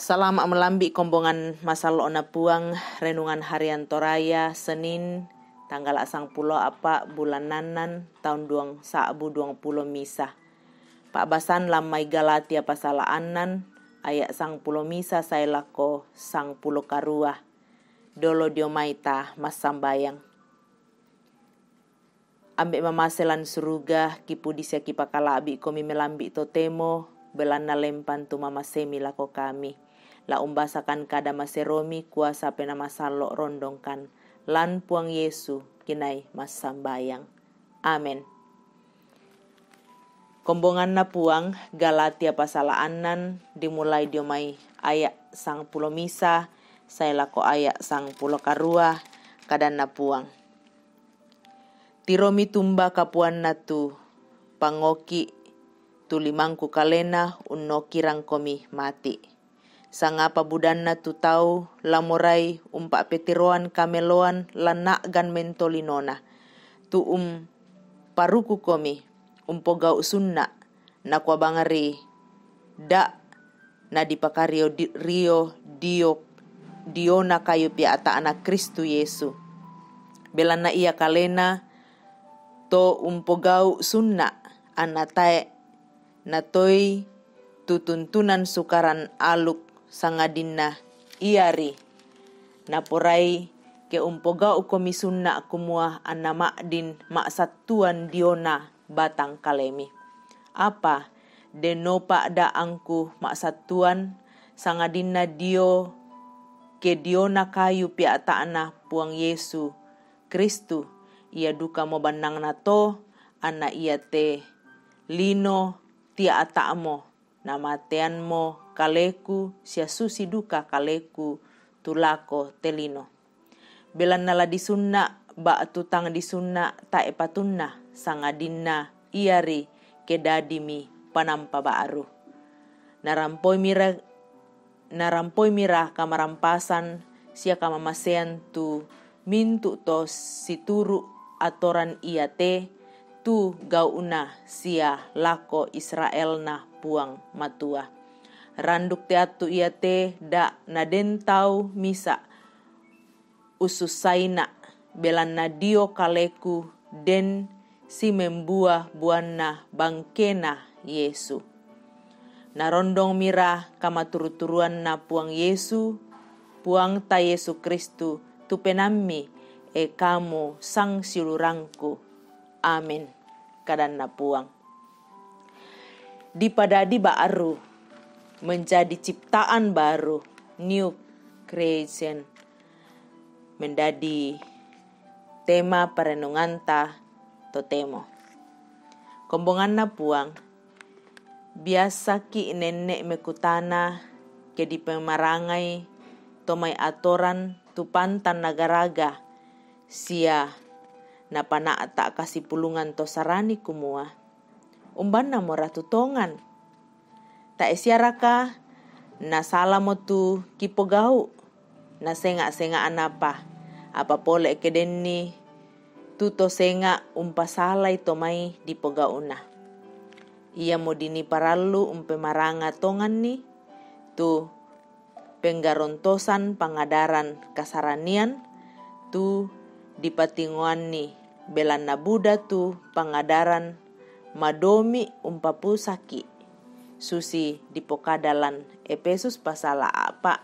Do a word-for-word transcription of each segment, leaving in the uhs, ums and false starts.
Salama' malambi' kombongan masallo'na Puang. Renungan Harian Toraya, Senin, tanggala' sangpulo apa' bulan annan, taun duang sa'bu duang pulo misa. Pa'basan lan mai Galatia pasala' annan, aya' sangpulo misa sae lako sangpulo karua. Dolo dio mai ta massambayang. Ambe' mamase lan suruga, kipudi sia kipakala'bi' komi melambi' totemo, belanna lempan tu mamasemi lako kami. La umbasakan kada maseromi, kuasa Penaa Masallo' rondongkan. Lan Puang Yesu kinai massambayang. Amen. Kombonganna Puang, Galatia pasala' annan, dimulai dio mai aya' sangpulo misa sae lako aya' sangpulo karua. Kadanna Puang. Tiromi tumba kapuanna tu pangoki, tu limangku kalena unnokirangkomi mati. Sangapa budanna tu tau la morai umpa'petiroan kameloan la na'gan mentolinona, tu umparukukomi umpogau' sunna', nakua bangari da' nadipakario di-, rio dio, diona kayu piata'na Kristu Yesu. Belanna ia kalena to umpogau' sunna', anna tae' natoi tu tuntunan sukaran aluk, sangadinna iari naporai ke umpogau'komi sunna' kumua anna ma'din ma'sattuan diona batang kalemi. Apa, dennopa da' angku ma'sattuan, sangadinna dio ke diona kayu piata'na Puang Yesu Kristu, ia dukamo bannangna to, anna iate lino tiata'mo, namateanmo kaleku sia susi duka kaleku tu lako te lino. Belanna la disunna' ba'tu tang disunna' tae' patunna, sangadinna iari ke dadimi panampa ba'ru. Narampoimira, narampoimira kamarampasan sia kamamasean tu mintu' to situru' atoran iate, tu gau'na sia lako Israelna Puang Matua. Randuk te attu iate da' naden tau misa' usussaina', belanna dio kaleku den simembua-buanna bangkena Yesu. Narondongmira kamaturu-turuanna Puang Yesu, Puangta Yesu Kristu, tu penaammi, e kamu sangsiulurangku. Amin. Kadanna Puang. Dipadadi ba'ru, menjadi ciptaan baru, new creation, menjadi tema parenunganta totemo. Kombonganna Puang, biasaki' nenne' mekutana ke dipemarangai to mai atoran tu pantan naga-raga sia napana'ta' kasipulungan to sarani kumua, umbanna mora tu tongan? Tae' siaraka nasalamo tu kipogau'? Nasenga'-senga'napa, apa pole' ke denni tu to senga' umpasalai to mai dipogau'na. Iamo dini parallu umpemaranga tonganni tu penggarontosan pangadaran kasaranian, tu dipatingoanni, belanna buda tu pangadaran madomi' umpapusaki', susi dipokada lan Epesus pasala' apa'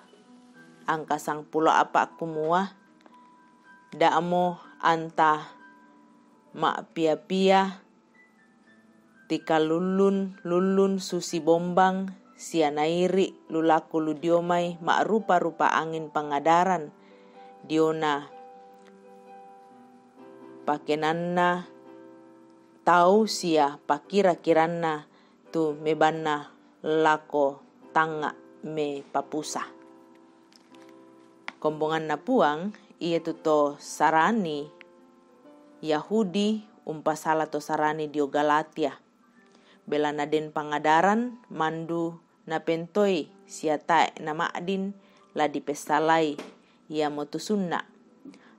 angka sangpulo apa' kumua, da'mo anta ma'pia-pia tikalullun-lullun susi bombang, sia nairi' lu lako lu dio mai ma'rupa-rupa angin pangadaran, diona pakenanna tau sia pakira-kiranna tu mebanna lako tangnga' mepapusa. Kombonganna Puang, iatu to sarani Yahudi umpasala to sarani dio Galatia. Belanna den pangadaran mandu napentoi sia tae' nama'din la dipessalai, iamotu sunna'.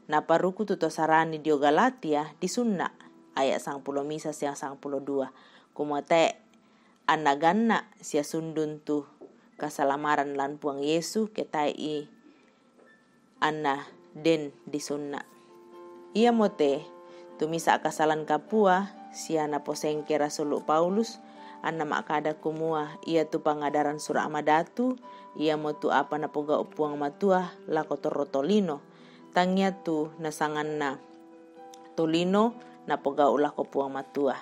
Naparuku tu to sarani dio Galatia disunna', aya' sangpulo misa sia sangpulo dua, kumua tae' annaganna' sia sundun tu kasalamaran lan Puang Yesu, ketae i anna den disunna. Ia mote, tumisa kasalan kapua, sia naposengke rasulu Paulus, anna makada kumua, ia tu pangadaran sura madatu, ia mo tu apa napogau Puang Matua lako torro tolino, tangia tu nasanganna tolino napogau lako Puang Matua.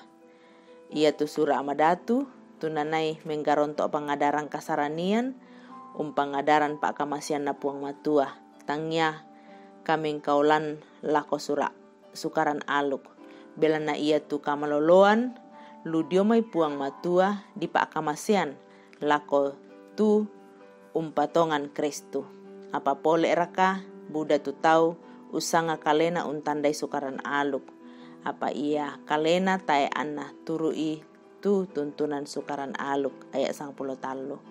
Ia tu sura madatu, tu nanai menggaronto pangadaran kasaranian, um pangadaran pakamasean na Puang Matua, tangia kamengkaulan lako sura sukaran aluk. Belanna ia tu kamaloloan, ludio mai Puang Matua di pakamasean, lako tu umpatongan Kristu. Apa pole raka, buda tu tau, usanga kalena untandai sukaran aluk. Apa ia kalena tae anna turui tu tuntunan sukaran aluk, ayat sangpulo tallu.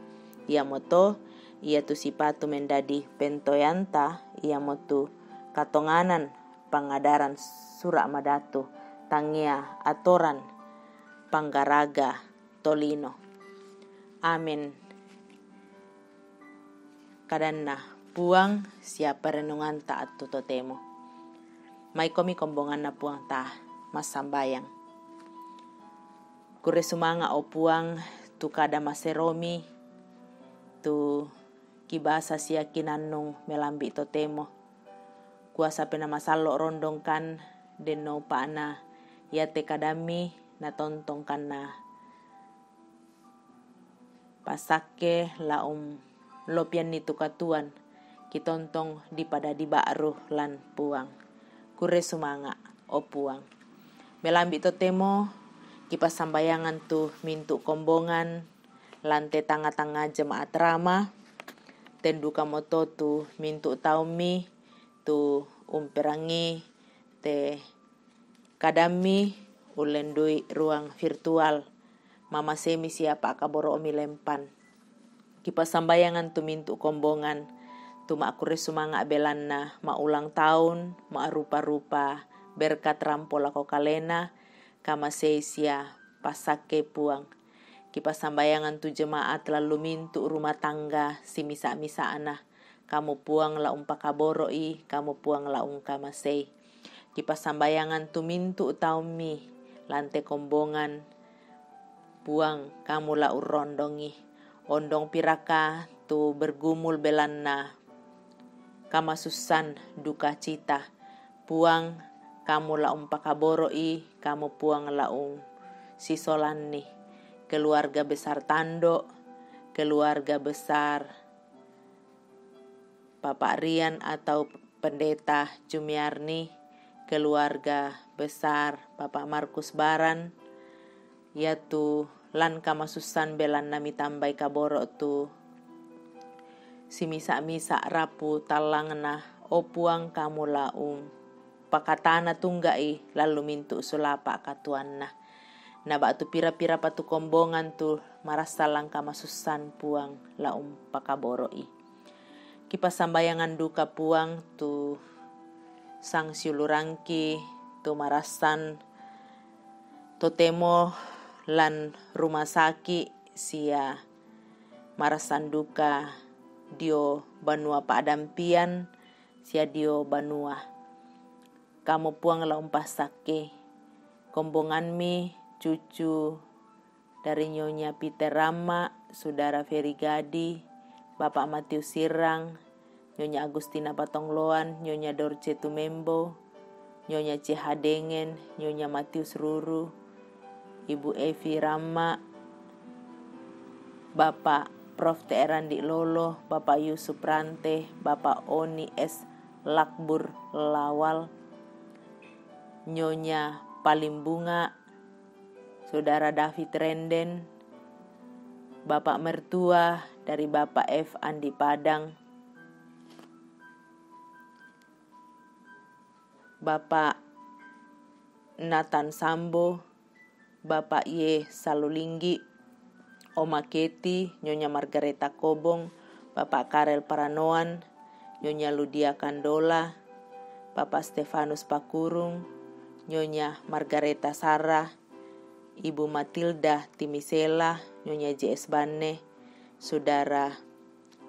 Ia moto, ia tu sipatu mendadi pentoyanta, ia motu katonganan pangadaran sura madatu, tangia atoran panggaraga tolino. Amin. Kadanna Puang sia perenunganta attu totemo. Maikomi kombonganna Puangta, massambayang. Kure sumanga o Puang, tu kada maseromi, tu kibasa sia kinannung melambi totemo. Kuasa pena masallo rondongkan, denno upa'na iate kadammi natontongkanna pasakke laum lopianni tu katuan, kitontong dipadadi ba'ru lan Puang. Kure sumanga, o Puang. Melambi totemo, kipassambayangan tu mintu kombongan, lante tanga-tanga jemaat rama, tenduka moto tu mintu taummi, tu umperangi te kadammi ulendui ruang virtual, mamasemi sia pakaboro'mi lempan. Kipassambayangan tu mintu kombongan, tu makkure sumanga belanna maulang taun, ma'rupa-rupa berkat rampo lako kalena, kamasei sia passakke Puang. Kipassambayangan tu jemaat lallu mintu rumah tangga simisa-misa'na, kamu Puang la umpakaboro'i, kamu Puang la ungkamasei. Kipassambayangan tu mintu taummi, lante kombongan, Puang, kamu la urrondongi. Ondong piraka tu bergumul belanna kamasussan duka cita. Puang, kamu la umpakaboro'i, kamu Puang la um sisolanni. Keluarga besar Tando, keluarga besar Bapak Rian atau Pendeta Jumiarni, keluarga besar Bapak Markus Baran, iatu lan kamasussan belanna mitambai kaboro tu simisa-misa rapu tallangna, o Puang, kamu la um pakatana tungga'i lallu mintu sulapa katuanna. Na ba'tu pira-pira patu kombongan tu marassalang kamasussan Puang la umpakaboro'i. Kipassambayangan duka Puang tu sang siulurangki tu marassan totemo lan rumah sakit sia marassan duka dio banua pa'dampian sia dio banua. Kamu Puang la umpassakke kombonganmi cucu dari Nyonya Peter Ramma, Saudara Ferry Gadi, Bapak Matius Sirang, Nyonya Agustina Patongloan, Nyonya Dorce Tumembo, Nyonya C H Dengen, Nyonya Matius Ruru, Ibu Evi Ramma, Bapak Prof T R Andi Lolo, Bapak Yusuf Rante, Bapak Oni S Lakbur Lawal, Nyonya Palimbunga, Saudara David Renden, Bapak mertua dari Bapak F Andi Padang, Bapak Nathan Sambo, Bapak Y Salulinggi, Oma Keti, Nyonya Margareta Kobong, Bapak Karel Paranoan, Nyonya Ludia Kandola, Bapak Stefanus Pakurung, Nyonya Margareta Sarah, Ibu Matilda Timisela, Nyonya J S Banne, Saudara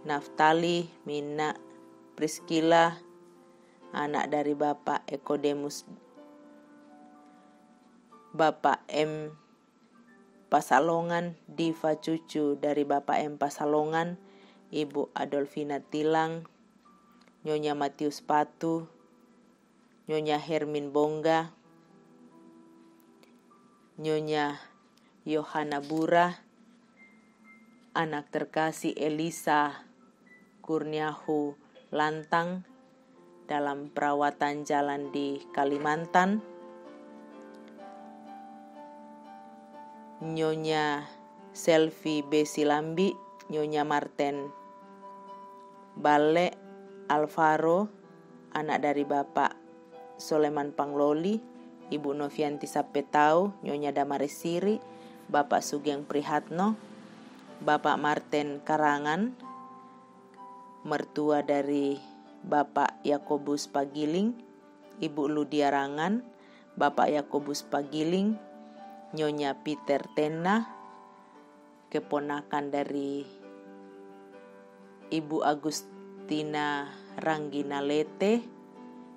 Naftali, Mina, Priskila, anak dari Bapak Ekodemus, Bapak M Pasalongan, Diva cucu dari Bapak M Pasalongan, Ibu Adolfina Tilang, Nyonya Matius Patu, Nyonya Hermin Bongga, Nyonya Yohana Bura, anak terkasih Elisa Kurniahu Lantang dalam perawatan jalan di Kalimantan, Nyonya Selvi B Silambi, Nyonya Marten Balle, Alvaro, anak dari Bapak Soleman Pangloli, Ibu Novianti Sapetau, Nyonya Damaris Siri, Bapak Sugeng Prihatno, Bapak Marten Karangan, mertua dari Bapak Yakobus Pagiling, Ibu Ludia Rangan, Bapak Yakobus Pagiling, Nyonya Peter Tena, keponakan dari Ibu Agustina Rangginalete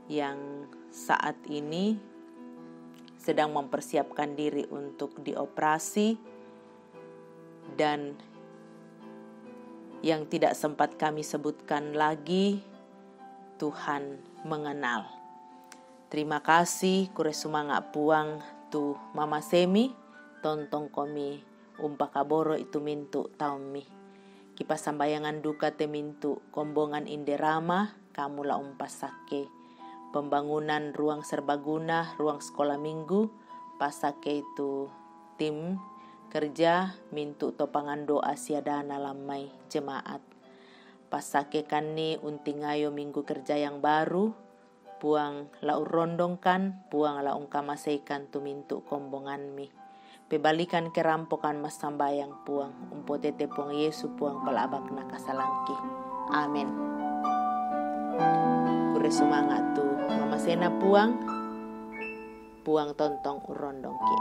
yang saat ini sedang mempersiapkan diri untuk dioperasi, dan yang tidak sempat kami sebutkan lagi, Tuhan mengenal. Terima kasih, kure sumanga' Puang tu mamasemi, tontong komi umpakaboro' i tu mintu' taummi. Kipassambayangan duka te mintu' kombongan inde rama, kamu la umpassakkei. Pembangunan ruang serbaguna, ruang sekolah minggu, passakkei tu tim kerja mintu' to pangandoa siadana lan mai jemaat. Passakkeikanni untingayo minggu kerja yang baru, Puang la urrondongkan, Puang la ungkamaseikan tu mintu' kombonganmi. Pebalikan ke rampokan massambayang, Puang, umpotete Puang Yesu, Puang, pala'bakna kasalangki. Amin. Kure sumanga' tu mamasena Puang, Puang tontong urrondongki.